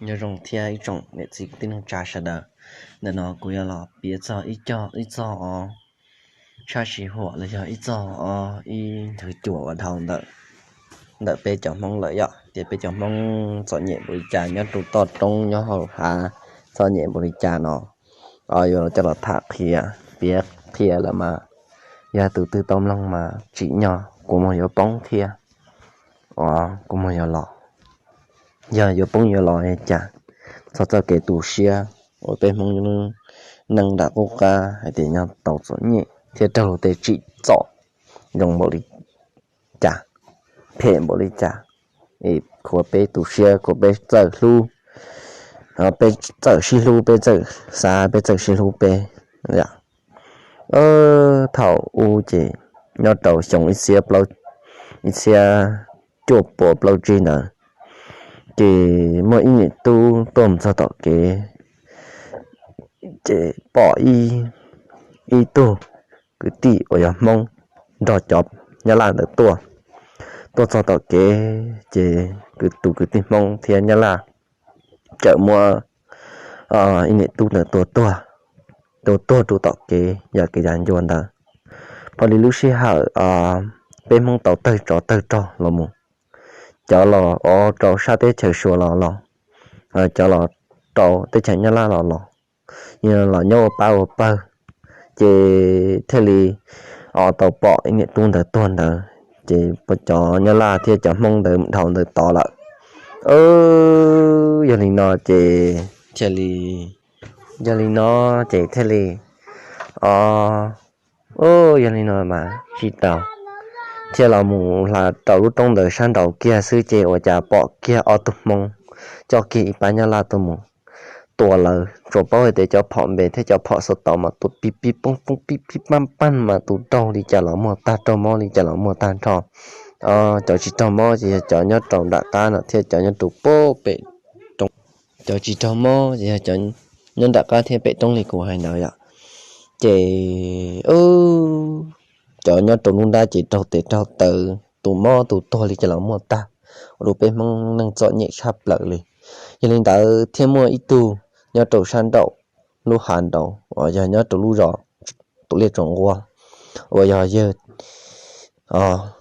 Nyob zoo thiab ib tsoom niam txiv kwv tij neej tsa sawv daws. Ntawm no kuv yuav los piav txog ib co, ib txog o tshaj sij huam los yog ib txog o ib nthwv cuam uas dhau ntawm, ntawm peb cov Hmoob lawm yom, tias peb cov Hmoob txom nyem npaum li cas nyob rau toj roob nyob hauv hav, txom nyem npaum li cas no, o yuav coj los tham qhia, piav qhia lawm mas yog tus twg tau mloog mas tsim nyog kua muag yuav poob thiab, o kua muag yuav los, yog yuav poob yuav los li cas, txog txoj kev tu siab uas peb Hmoob neej nram qub qab hais tias nyob tau txom nyem thiab raug luag tej tsim txom zoo npaum li cas, phem npaum li cas, es khuav peb tu siab, khuav peb txawj hlub, peb txawj sib hlub, peb txawj xav, peb txawj sib hlub peb. Thaum ub ces nyob rau xyoo ib txhiab, ib txhiab cuaj puas plaub tsib ntawd, ces muaj ib niam tub tuaj mus txog tom kev, ces pom ib tug kwv tij uas yog Hmoob nrog cov Nyab Laj ntawd tuaj. Tuaj txog tom kev ces tus kwv tij Hmoob thiab Nyab Laj txawm muab ib niam tub ntawd tua tuag, tua tuag rau tom kev yam kev yav ncua ntawd. Pom li lub sij hawm peb Hmoob tau tawg tsov tawg rog los mus, cov los o rau sab teb chaws Suav los los, cov los rau teb chaws Nyab Laj los los, los nyob ua pab ua pawg, ces thiaj li o tau pom ib niam tub ntawd tuag ntawd, ces cov Nyab Laj thiab cov Hmoob ntawd dhau ntawd tod lawm. Yog li no ces thiaj li, yog li no ces thiaj li o, yog li no mas tsis tau, thiaj los mus hla rau lub roob ntawd sab nraud kiag xwb ces ua cas pom kiag ob tug Hmoob coj kiag ib pab Nyab Laj tuaj mus tua lawv. Tsuas paub hais tias cov phom npe thiab cov phom xov tau mas tua pib pib poob poob pib pib pab pab mas tus raug li cas los muaj tag, raug mob li cas los muaj tag nrho. Cov tsis raug mob ces yog cov nyob rau nram qab no thiab cov nyob rau pem roob, cov tsis raug mob ces yog cov nyob nram qab thiab pem roob li kuv hais ntawd yom. Ces cov nyob rau lub nrab ces raug tes raug taw, tus mob tus tuag li cas los muaj tag, ua rau peb Hmoob neej txom nyem tshaj plaws li. Yog li ntawd thiaj muaj ib tug nyob rau sab nraum lub hav nraud uas yog nyob rau lub zos Tus Liaj Tsaus Nquag uas yog yawg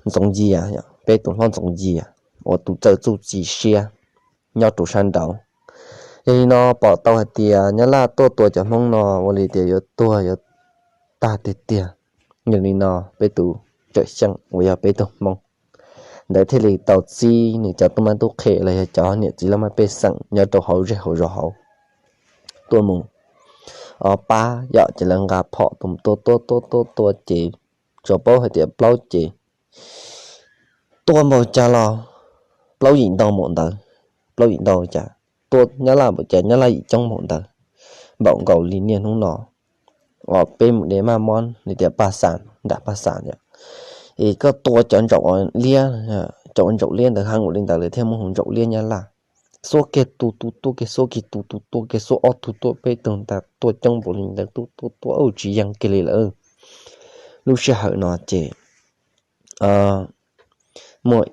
Ntxoov Yias, peb tus hlob Ntxoov Yias uas tus txawj txuj ci siab nyob rau sab nraud. Yog li no pom tau hais tias Nyab Laj tuaj tua cov Hmoob no ua li tias yuav tuag yuav tag tiag tiag. Yog li no peb tus Tsawm Xyeej uas yog peb tug Hmoob ntawd thiaj li tau txib nws cov tub mab tub qhe los yog cov niam txiv laj mej pej xeem nyob rau hauv zej hauv zos hauv tuaj mus pab yom, ces lawv nqa phom tuaj tua tua tua tua tua ces tsuas paub hais tias plaub ces tua npaum cas los plaub yim ntau npaum ntawd, plaub yim ntau cas, tua Nyab Laj npaum cas Nyab Laj yim coob npaum ntawd, npaum nkaus li niaj hnub no uas peb mus de maj mob li tias Paj Xas, nram Paj Xas, es koj tua cov ntsaum liab, cov ntsaum liab ntawd heev npaum li ntawd lawv thiaj muab hu ntsaum liab Nyab Laj. Xuab kiag tus tus tua kiag, xuab kiag tus tus tua kiag, xuab ob tug tua peb tug ntag, tua coob npaum li ntawd, tua tua tua tsis yeej kiag li lawm. Lub sij hawm no ces muaj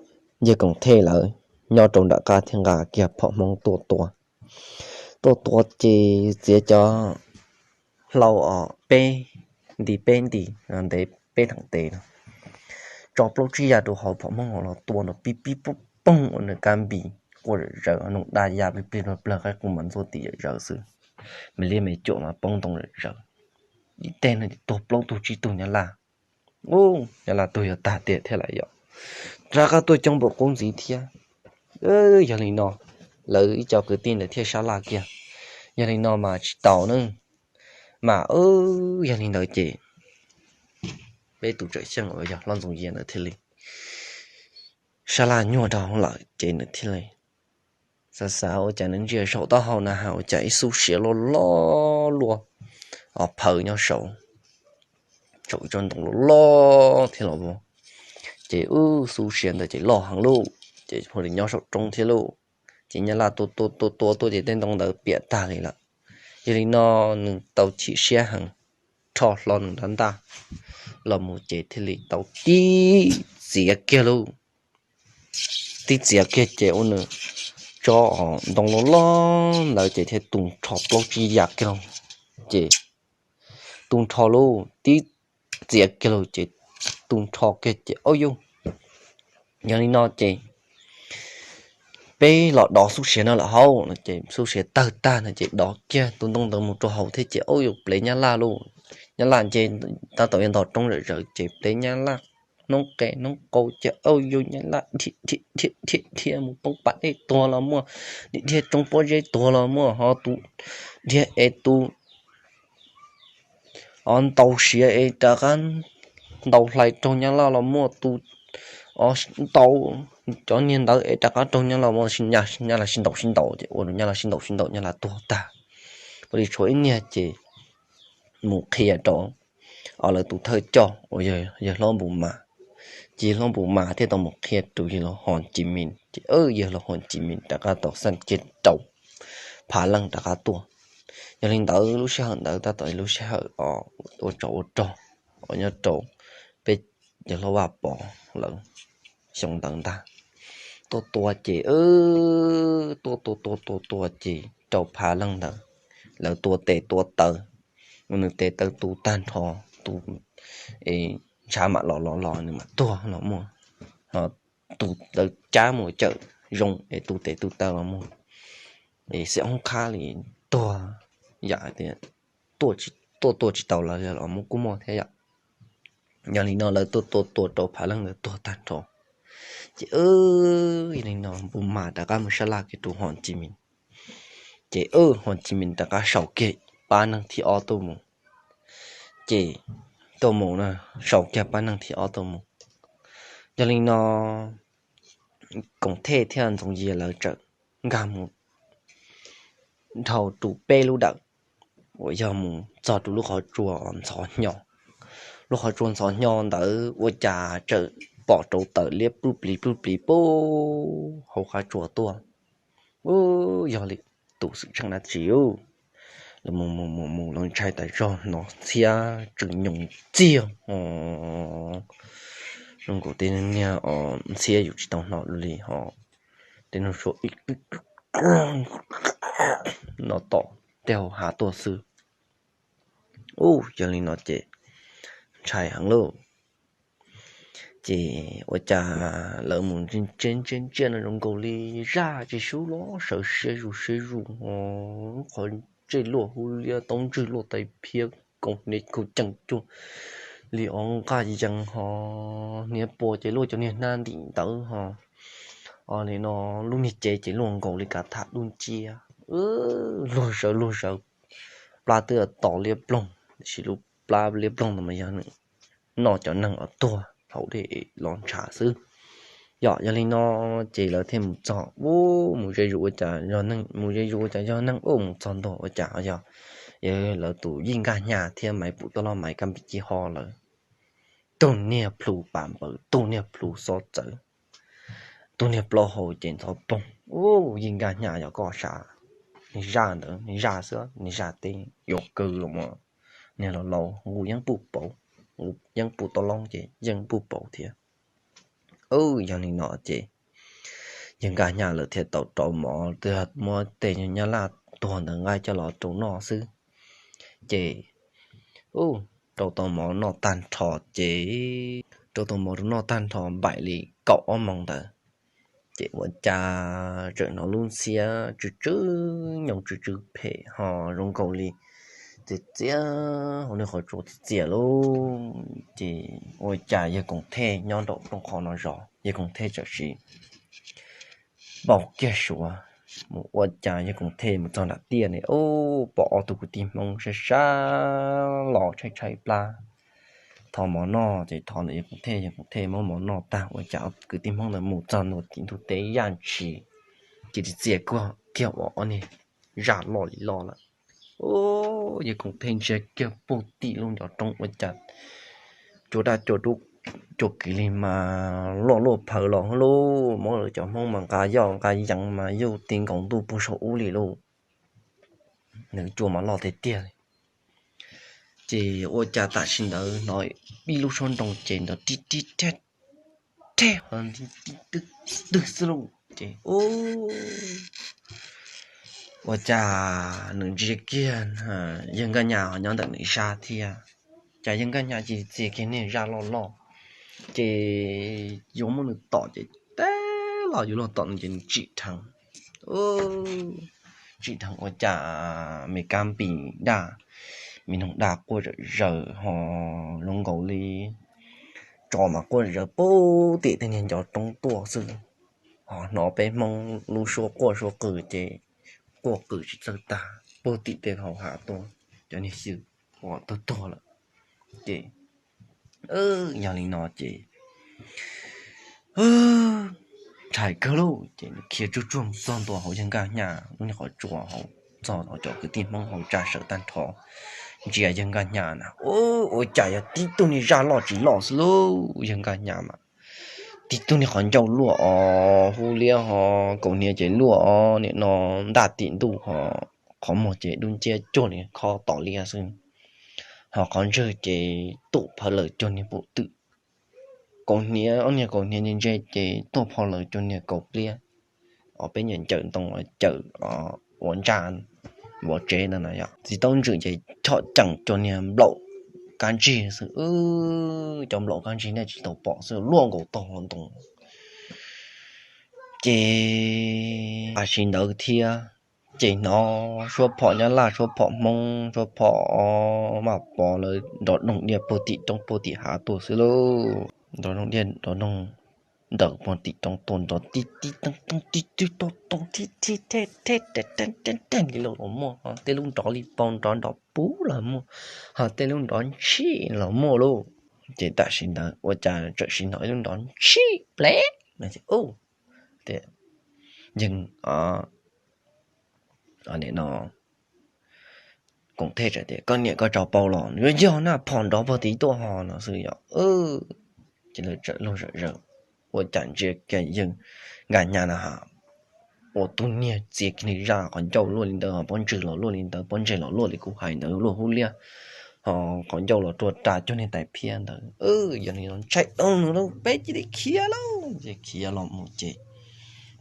yawg Koom Thej lawv nyob rau nram qab thiaj nqa kiag phom Hmoob tuaj tua. Tuaj tua ces txiav cov hlau os peb nti peb nti, ntev peb theem tes no, tso plaub tsib yav rau hauv phom Hmoob hauv los tua nws pib pib poog poog ua nws kab npis quaj zom zaws, nws da ya plig plig plag plag, qaib qus mas ntxuaj tim zom zaws xwb, me liab me cuam mas poob ntoo zom zaws. Ib teg no ces tuag plaub tug tsib tug Nyab Laj. Ub, Nyab Laj tuag yuav tag tiag thiab lawm yom. Rov qab tuaj coob npaum qub ntxiv thiab. Yog li no lawv ib co kwv tij ntawd thiaj sab laj kiag. Yog li no mas tsis tau na. Mas yog li ntawd ces peb tus Tsawm Xyeej uas yog hlob Ntxoov Yias ntawd thiaj li sab laj nyuag dhau lawm ces nws thiaj li xav xav ua cas nws ntsia saum taub hau na has ua cas ib xub siav loj loj luaj o phaw nyob saud, saum ib tsob ntoo loj loj thiab los vau. Ces ub, xub siav ntawd ces loj heev lauj, ces hu li nyob saum roob thiab lauj. Ces Nyab Laj tua tua tua tua tuaj ces tej ntoo ntawd piam tag li lawm. Yog li no nws tau chim siab heev, rho hlo nws rab ntaj los mus ces thiaj li tau tib txiav kiag lauj. Tib txiav kiag ces ua nws tsob ntoo loj loj ntawd ces thiaj tu nrho plaub tsib yam kiag lauj. Ces tu nrho lauj, tib txiav kiag lauj ces tu nrho kiag ces, au yau, yog li no ces peb los dov xub siav no lawm hauv no ces xub siav tawg tag no ces dov kiag tus ntoo ntawd mus rau hauv thiab ces, au yau, plev nyab laj lauj. Nyab laj nce tab tom yuav ntog roob zom zaws ces plev nyab laj hnoob qes hnoob qau ces, au yau, nyab laj dhia dhia dhia dhia mus poob pas dej tuag los muaj, dhia dhia roob pob zeb tuag los muaj, ho tus dhia es tus o ntaus siav es rov qab ntaus hlais raug nyab laj los muaj, tus o ntaus cov niag ntawd es rov qab raug nyab laj los muaj, nyab laj sib ntaus sib ntaus ces ua rau nyab laj sib ntaus sib ntaus nyab laj tuag tag. Ua li tshuav ib niag ces mus qhia rau lawv tus thawj coj uas yawg hlob Npus Mas. Ces yawg hlob Npus Mas thiaj tau mus qhia rau yawg laus Hos Cis Mis ces yawg laus Hos Cis Mis rov qab tau xaj kiag rau phav leej rov qab tuaj. Yog li ntawd lub sij hawm ntawd tab tom lub sij hawm ua tsov ua rog uas nyob rau peb yawg hlob Vaj Pov lawv xyoo ntawd ntag. Tuaj tua ces, tuaj tua tua tua tua ces rau phav leej ntawd, lawv tua tes tua taw, nws tes taw tu tag nrho, tu es ntshav mam los los los nws mam tuag los muaj, ho tu taw cab mus cawm zoo es tu tes tu taw los muaj, es xib hoob qhab li tuag, yam tias tuaj tua tsis tau lawv los muaj kuj muaj thiab yom. Yog li no lawv tuaj tua tua rau phav leej ntawd tuag tag nrho. Ces yog li no Npus Mas rov qab mus sab laj kiag rau Hos Cis Mis. Ces Hos Cis Mis rov qab sau kiag pab neeg thib ob tuaj mus. Ces tuaj mus na, sau kiag pab neeg thib ob tuaj mus. Yog li no Koom Thej thiab Ntxoov Yias lawv txawm nkag mus dhau rau peb lub dawm uas yog mus txog rau lub qhov tsua ntxhov hnyo. Lub qhov tsua ntxhov hnyo ntawd ua cas txawm pom rau taws liab pluj plis pluj plis puag hauv qhov tsua tuaj. Yog li tus xwm txheej dab tsi? Lawv mus mus mus mus lawv ntshai tas zog, hnov ntxhiab tsw nyoos txiag. Zoo nkaus tej niag ntxhiab yus tsis tau hnov li ho, tej no suab no tom tej hauv hav tuaj xwb. Ub, yog li no ces ntshai heev lauj. Ces ua cas lawv mus ntsia ntsia ntsia no zoo nkaus li zaj tsis sub los sawv siab zus siab zus, qhov ntsej luaj hub liab, taub ntswg luaj tais phiab, koom hniav khaus cees cuag li ob nqaj yees ho, hniav pua ces luaj cov niag hnab ntim ntawd ho, li no lub niag cev ces luaj nkaus li kav tham dub nciab, luag zawv luag zawv, plab twb tos liab ploog, tiam sis lub plab liab ploog no mas yog nws noj cov neeg uas tuag hauv dej los ntshav xwb. Yog, yog li no ces lawv thiaj mus txog ub, mus ze zus ua cas yog neeg, mus ze zus ua cas yog neeg, ub, mus txog ntua ua cas ho yog, yog lawv tus Yij Nkaj Hnyav thiab Maiv Pum Toj Loj Maiv Kab Npis Cib Ho lawv. Tug niag plhu pas npawv, tug niag plhu xob txawv, tug niag plaub hau ces ntxhov poog. Ub, Yij Nkaj Hnyav yog koj sav, niag zaj ntawd niag zaj xwb, niag zaj teb yuav kaw los mas, niag laus laus nqus yeeb puj pauv, nqus yeeb puj toj loob ces yeej puj pauv thiab. Yog li no ces Yij Nkaj Hnyav lawv thiaj tau rau mov, twb muab tej nyuag nyab laj tuag ntawd nqaij coj los rau noj xwb. Ces rau tau mov noj tag nrho ces, rau tau mov rau noj tag nrho npaim li kaum ob moos ntawd, ces ua cas tseem hnov lub ntxhiab tsw tsw nyoos tsw tsw phem ho zoo nkaus li txias txias hauv niag qhov tsua txias txias lauj. Ces ua cas yawg Koom Thej nyob nraum rooj qhov no zov, yawg Koom Thej txawm sim npau kiag suav mus, ua cas yawg Koom Thej mus txog nram tiaj ne, ub, pom ob tug kwv tij Hmoob sab sab los tshaib tshaib plab thov mov noj. Ces thov ntawm yawg Koom Thej, yawg Koom Thej muab mov noj tag ua cas ob kwv tij Hmoob ntawd mus txog ntua tim ntug teb yaj ntshis, ces txias kiag ua ob niag zaj loj li loj lawm. Yawg Koom Thej ntsia kiag puag tim lub ncov roob ua cas cua daj cua dub, cua kiv li mas loj luaj phaws los lauj, muab lawv cov Hmoob mas nqa yoj nqa yees mas yuj ti nkaus ntuj puag saum ub li lauj. Nws cua mas loj tiag tiag li. Ces ua cas tam sim ntawd hnov ib lub suab nroo ces nrov rib rib reb reb ho twg xwb lauj. Ces ua cas nws ntsia kiag yawg Nkaj Nyas ho nyob ntawm nws sab thiab. Cas yawg Nkaj Nyas cia li txia kiag niag zaj loj loj, ces yuav muab nws tom ces teb los yuav luag tom nws ces nws tsim dheev, tsim dheev ua cas me kab npis daj, me noog daj quaj zom zaws ho zoo nkaus li tso mas quaj zom zaws puag tim tej niag ncov roob tuaj xwb. Ho hnov peb Hmoob lub suab quaj suab qw ces quaj qw tsis txawj tag puag tim tej hauv hav tuaj, cov niag xyw uas tuag tuag lawm. Ces yog li no ces ntshai kawg lauj, ces nws khiav tsuag tsuag mus txog ntua hauv yawg Nkaj Nyas lub niag qhov tsua hauv, txog cov kwv tij Hmoob hauv tsa sawm tag nrho ntsia yawg Nkaj Nyas na, ua cas yog tib tug niag zaj loj tsis loj xwb lauj. Yawg Nkaj Nyas mas tib tug niag qhov ncauj luaj os, hub liab ho, kaus hniav ces luaj os, nim no ntaj tim ntuj ho, qhov muag ces dub nciab cuag li khob tom liab xwb, ho qhov ntswg ces tuam phawv lawm cuag niag pum twm, kaus hniav ob niag kaus hniav ntse ntse ces tuaj pho lawm cuag niag kaus pliab, os peb ncaws ntoo cawm ua ntsaj vov tsev ntawd na yom, txiv taub ntswm ces chom ceem cuag niag nplaum kab ntsig xwb, cov nplaum kab ntsig nej tsis tau pom xwb, luaj nkaus tog hlo ntoo. Ces tam sim ntawd thiab ces hnov suab phom Nyab Laj, suab phom Hmoob, suab phom Vaj Pov lawv nrov doog diaj puag tim roob puag tim hav tuaj xwb lauj. Nrov doog diaj nrov doog ntawm puag tim roob tuaj nrov tib tib toog toog tib tib toog toog tib tib thej thej thej thej li los muaj, tej lub nrov li pau nrov nrov puv los muaj, ho tej lub nrov ntshis los muaj lauj. Ces tam sim ntawd ua cas txawm sim hnov ib lub nrov ntshis plev no ces yeej no koom thej tias koj niam koj tso pau los yuav yog na, phom nrov puag tid tuaj ho no xwb yom. Ces lawv txawm luag zom zaws ua cas ntsia kiag yawg Nkaj Nyas na ha, ua tug niag txia kiag niag zaj qhov ncauj luaj li ntawd, pob ntseg los luaj li ntawd, pob ntseg los luaj li kuv hais ntawd, luaj hub liab, ho qhov ncauj los ruaj rag cuag niag tais phiab ntawd. Yog li no ntshai dhau nws lauj, peb cia li khiav lauj. Ces khiav los mus ces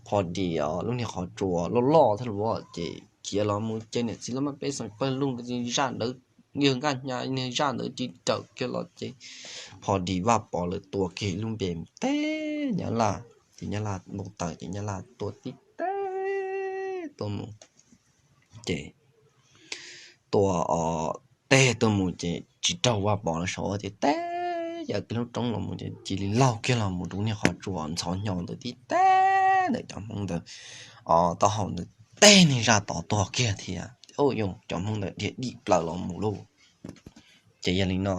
pho dis lub niag qhov tsua loj loj thiab los ces khiav los mus ces niam txiv laj mab peb xeem pawg lug zaj ntawd, yawg Nkaj Nyas niag zaj ntawd cia li raws kiag los ces pho dis Vaj Pov lawv tua kiag lub npe mus teb Nyab Laj, ces Nyab Laj npau taws ces Nyab Laj tua tib teg tuaj mus, ces tua teg tuaj mus ces tsis raug Vaj Pov lawv saum ces teb yawm kiag lub roob los mus ces cia li laug kiag los mus rau niag qhov tsua ntxhov hnyo ntawd tib teg ntawm cov Hmoob ntawd taub hau ntawd, teb niag zaj tod tuag kiag thiab. Cov Hmoob ntawd dhia dim plaws los mus lauj. Ces yog li no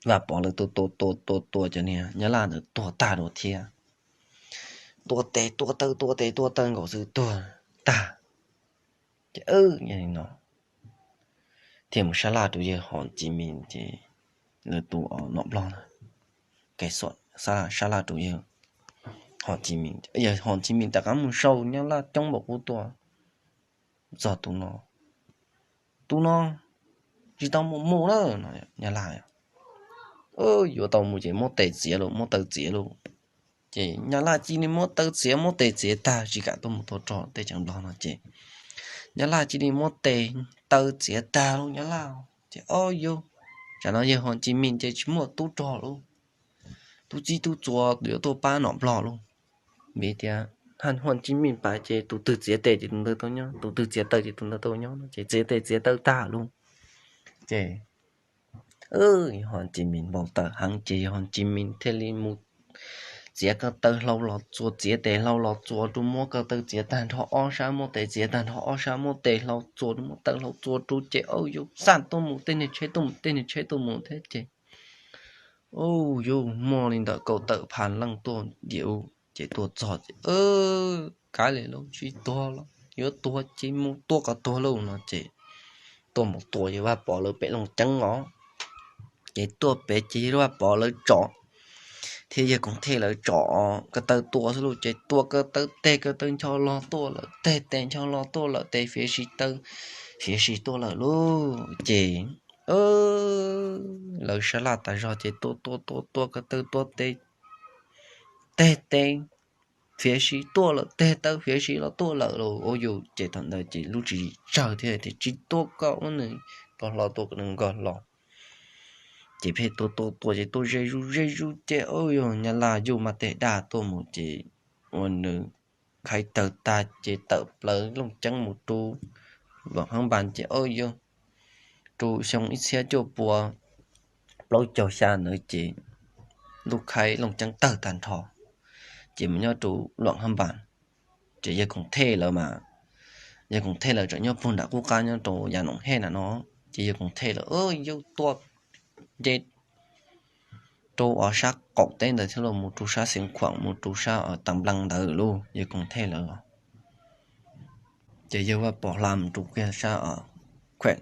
Vaj Pov lawv tua tua tua tua tua cov niag Nyab Laj ntawd tuag tag dua thiab. Tua tes tua taw tua tes tua taw nkaus xwb tuag tag. Ces yog li no thiaj mus sab laj rau yawg Hom Ci Mis ces lawv tus nom nplog na, sab laj rau yawg Hom Ci Mis, yawg Hom Ci Mis rov qab mus sau Nyab Laj coob npaum qub tuaj txog tus no, tus no tsis tau mus mus na no Nyab Laj, yuav tau mus ces muab tes txiav lauj, muab taw txiav lauj. Ces Nyab Laj cia li muab taw txiav, muab tes txiav tag tsis kam tuaj mus tua rog tej tseem nplog no ces Nyab Laj cia li muab tes taw txiav tag lauj Nyab Laj. Ces o yog, tsam no yawg Hom Ci Mis ces tsis muaj tub rog lauj, tub txib tub txuas yuav tuaj pab nom nplog lauj. Vim tias Hom Ci Mis pab ces tus twg txiav tes ces tus ntawd tau nyob, tus twg txiav taw ces tus ntawd tau nyob no ces txiav tes txiav taw tag lauj. Ces Hom Ci Mis npau taws heev ces yawg Hom Ci Mis thiaj li mus txiav ko taw hlau los txuas, txiav tes hlau los txuas rau, muab ko taw txiav tag nrho ob sab, muab tes txiav tag nrho ob sab, muab tes hlau txuas rau, muab taw hlau txuas rau ces o yog xaj tuaj mus, tej niag tsheb tuaj mus, tej niag tsheb tuaj mus thiab ces o yog muaj li ntawm kaum tawm phav leej tuaj diam u ces tuaj txog ces kav liam lauj, tsis tuag los yuav tuag ces mus tua kom tuag lauj no ces tuaj mus tua yawg Vaj Pov lawv pem Looj Ceeb os. Ces tuaj pem ces yawg Vaj Pov lawv tsom thiab yawg Koos Thej lawv tsom ko taw tua xwb lauj, ces tua ko taw teg ko taw ncho lo tuaj lawm, teg tes ncho lo tuaj lawm, tes fiav si taw fiav si tuaj lawm lauj. Ces lawv sab laj tas zog ces tua tua tua tua ko taw tua tes, teg tes fiav si tuaj lawm, tes taw fiav si los tuaj lawm lauj. Ua yus ces thaum ntawd ces lub tswv yim tsawg thiab tias tsis tua kom ua nws nkaus hlo, tua kom nws nkaus hlo. Ces pheej tua tua tua ces tuaj ze zuj ze zuj ces ua yog nyab laj yuj mas tes daj tuaj mus ces ua nws khaiv tawg tag ces tawm plaws Looj Ceeb mus rau Luam Hab Npas ces ua yog rau xyoo ib txhiab cuaj pua plaub caug xya ntawd ces lub khaib Looj Ceeb tawg tag nrho ces mus nyob rau Luam Hab Npas. Ces yawg Koom Thej lawv mas, yawg Koom Thej lawv tseem nyob puag nram qub qab nyob rau Yas Noom Hej na no. Ces yawg Koom Thej lawv yuj tuaj nce rau sab qaum teb ntawd thiab los mus rau sab Xeev Khuam mus rau sab Tam Nplees ntawd lauj, yawg Koom Thej lawv los. Ces yawg Vaj Pov hla mus rau kiag sab khuem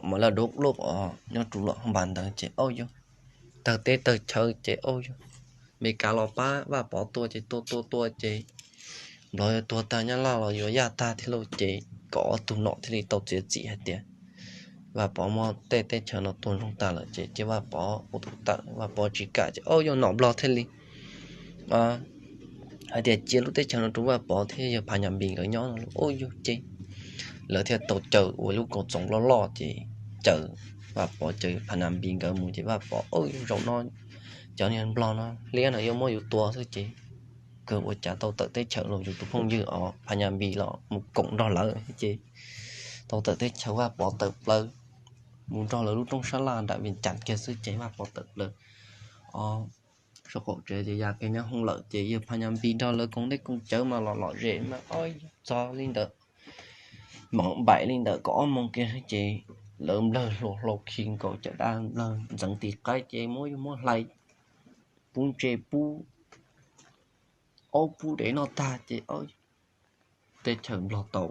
Mos Laj Dub Luj os, nyob rau Luam Hab Npas ntawd ces ua yog tawg teb tawg chaw ces ua yog Mes Kas los pab Vaj Pov tua ces tua tua tua ces Nplog yuav tuag tag Nyab Laj los yuav yaj tag thiab lauj ces kom ob tug nom thiaj li tau txiav txim hais tias Vaj Pov muab tej teb chaws no tua ntsoog tag lawm ces cia Vaj Pov ua tus tawm. Vaj Pov tsis kam ces ua yog nom Nplog thiaj li hais tias cia lub teb chaws no rau Vaj Pov thiab yawg Phas Nyas Npis nkawd nyob no lauj. Ua yog ces lawv thiaj tau caw ua lub koom txoos loj loj ces caw Vaj Pov caw Phas Nyas Npis nkawd mus ces Vaj Pov ua yog zaum no cov niag Nplog no liab no yuav muab yus tua xwb ces kawg ua cas tau tawm teb chaws los yus tus phooj ywg os Phas Nyas Npis los mus koom nrog lawv ces tau tawm teb chaws, Vaj Pov tawm plaws mus nrog lawv lub roob sab laj nram Vias Cas kiag xwb ces Vaj Pov tawm plaws os, sab qaum tsev ces ya kiag nyob hoob lawm ces yawg Phas Nyas Npis nrog lawv koom dej koom cawv mas los lom zem mas ua yog txog li ntawd moos npaim li ntawm kaum ob moos kiag ces lawv nplawg hlau hlau khi nkaus caj dab nplawg ntxeev tis qaib ces muab yus muab hlais pub ntse pub aub pub dev noj tag ces teb chaws Nplog tau,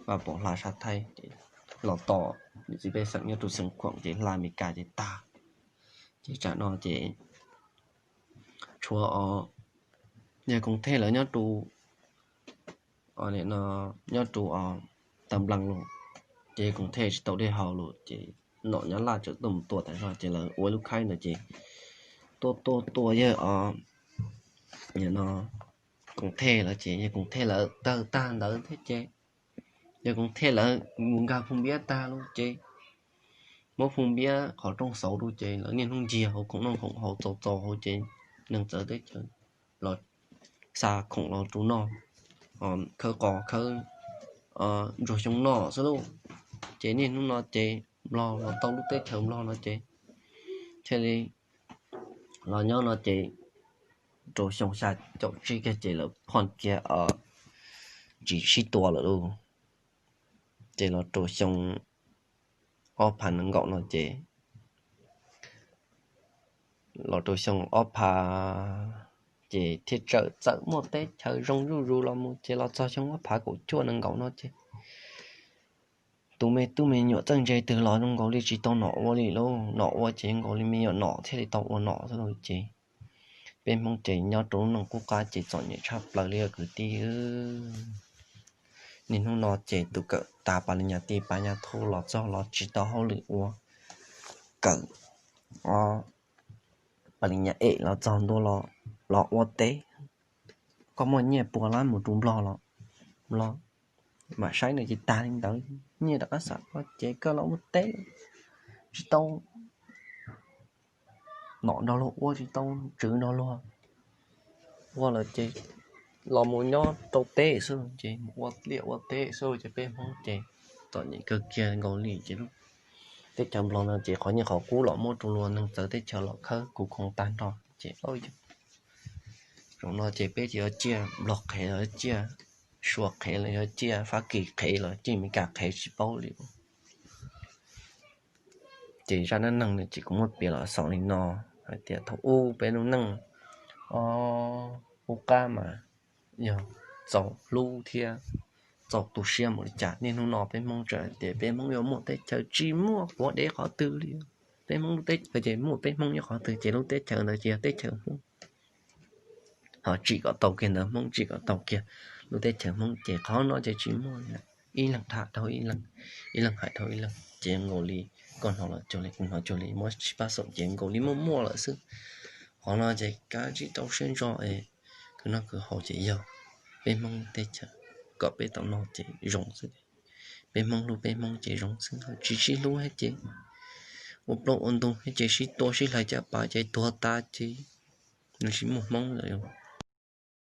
Vaj Pov hla sab Thaib ces los tos niam txiv pej xeem nyob rau Xeev Khuam ces hla Mes Kas ces tag. Ces tsam no ces tshuav os, yawg Koom Thej lawv nyob rau, nyob rau Tam Nplees los, ces yawg Koom Thej tsis tau dej haus los ces nom Nyab Laj tseem tuaj mus tua tas zog ces lawv ua lub khaib ntawd ces tua tua tua yawg os, no Koom Thej lawv ces yawg Koom Thej lawv tawg tag ntawd thiab ces yawg Koom Thej lawv mus nkag Phooj Npiab tag lawm ces muab Phooj Npiab qhov rooj xauv rau ces lawv niaj hnub ncig hauv khoom noj khoom haus txaus txaus hauv ces neeg txawv teb chaws los xa khoom los rau noj, khawb qos khawb ntsuag xyoo noj xwb lauj. Ces niaj hnub no ces Nplog los tau lub teb chaws Nplog no ces thiaj li los nyob no ces rau xyoo xya caum tsib kiag ces lawv phoj kiag tsis sib tua lawm lauj. Ces los rau xyoo ob phav nees nkaum no ces, los rau xyoo ob phav ces thiaj txawm txawm muaj teb chaws zoo zuj zus los mus ces los txog xyoo ob phav kaum cuaj nees nkaum no ces tus me tub me nyuam txawj ntse twg los zoo nkaus li tsis tau nom ua li lauj. Nom ua ces zoo nkaus li me nyuam nom thiaj li tau ua nom xwb lauj. Ces peb Hmoob ces nyob rau lub neej qub qab ces txom nyem tshaj plaws li kwv tij. Niaj hnub no ces tus kawm tas pas li nyas ti pas nyas thu los txog los tsis tau hauj lwm ua, kawm pas li nyas em los txog ntua los ua teb. Koj muaj nyiaj pua lab mus rau Nplog los, Nplog mam saib nws ces tag li ntawd. Nyiaj rov qab xam koj ces koj los ua teb, tsis tau nom nrog luag ua, tsis tau tswv nrog luag ua lawm ces los mus nyob rau teb xwb ces mus ua liaj ua teb xwb ces peb Hmoob ces txom nyem kawg kiag nkaus li ces lub teb chaws Nplog no ces qhov nyiaj qhov kub los muab rau luag, neeg txawv teb chaws los khawb kuv khoom tag nrho ces, zaum no ces peb ces yuav ciaj Nplog qhev los yuav ciaj Suav qhev los yuav ciaj Fab Kis qhev los ciaj Amelikas qhev tsis paub li. Ces zaj dab neeg no ces kuv muab piav los xaus li no hais tias thaum ub peb lub neej qub qab mas yog txaus hlub thiab txaus tu siab npaum li cas. Niaj hnub no peb Hmoob tseem hais tias peb Hmoob yuav muaj teb chaws, tsis muaj quav dev qhov twg li. Peb Hmoob lub teb chaws ces muaj peb Hmoob nyob qhov twg ces lub teb chaws ntawd ces yog teb chaws Hmoob. Ho tsim kom tau kiag ntawd Hmoob tsim kom tau kiag lub teb chaws Hmoob ces qhov no ces tsis muaj li. Ib leeg tham dhau ib leeg, ib leeg hais dhau ib leeg ces nkaus li koj hnov los cuag li kuv hnov cuag li, muab sib pab xoom ces nkaus li muaj muaj lawm xwb. Qhov no ces kav tsij rau siab ntso es Khwv noj khwv haus ces yog peb Hmoob teb chaws kom peb tau noj ces zoo xwb. Peb Hmoob hlub peb Hmoob ces zoo xwb, tsis sib hlub thiab ces ua plaub ua ntug thiab ces sib tua sib hlais caj pas ces tuag tas ces nws tsis muaj Hmoob lawm.